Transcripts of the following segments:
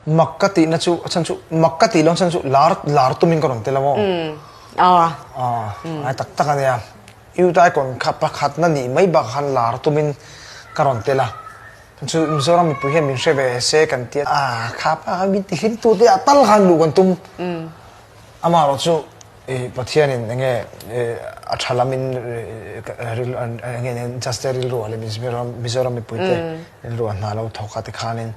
Mak ka tihna chu a chhan chu mak ka tih loh chhan chu lar lar tumin ka rawn tel a maw? Aw ngai tak tak a nia. Youth Icon kha pakhatna nih mai bakah khan lar tumin ka rawn tel a. Chu Mizoram mipui hian min hre ve se kan tia. A kha pa kha min tihlim tu te ah tal khan luh kan tum. Amaherawh chu i Pathianin enge a tha lamin enge justice rilru ah leh Mizoram mipui te rilru ah hna lo thawk a tikhanin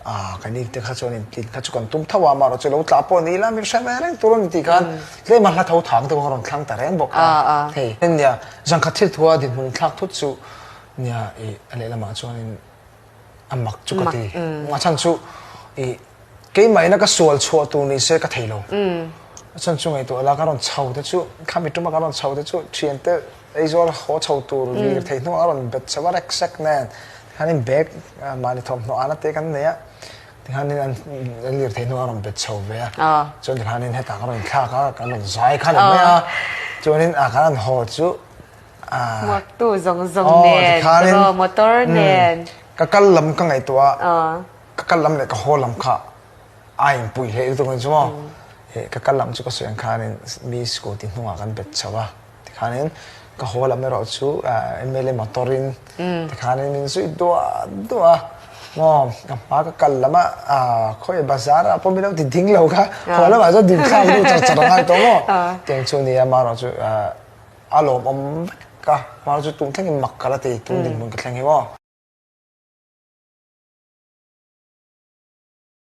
A, ka ni te kha chuan intlin kha chu kan tum tho a, amaherawh chu lo tlah pawh ni ila min hre ve reng tur a ni tih khan tlem a hla tho thang te pawh ka rawn thlang ta reng bawk a. Hei nia, zangkhat thil thua dinhmun thlak thut chu nia i a lehlamah chuanin a mak chu ka ti. A chhan chu i keimahina ka sual chhuah tur ni se ka thei lo. A chhan chu ngaihtuah la ka rawn chho te chu khami tuma ka rawn chho te chu thiante Aizawl haw chho tur lirthei hnuah a rawn bet chho a rek sek nen tikhanin bag mahni thawmhnaw ana te kan nei a tikhanin an lirthei hnuah a rawn bet chho ve a chuan tikhanin hetah ka rawn inthlak a kan rawn zai kha ni mai a chuanin a kan rawn haw chu Hmuaktu zawng zawng nen tiraw motor nen ka kal lam ka ngaihtuah a ka kal lam leh ka haw lam kha a inpui hle lutuk ang chu maw ka kal lam chu ka sawi ang khanin mi scooty hnungah kan bet chho a. Tikhanin ka haw lam erawh chu mla motor in tikhanin min zui duah duah a, maw ka hma ka kal lam a khawi bazar ah pawh min lo ti ding lo kha haw lamah chuan ding thlak deuh char char a ngai tawh maw tiang chu nia amaherawh chu a lawmawm vek a, amaherawh chu tun thlengin mak ka la ti tun dinhmun ka thleng hi maw.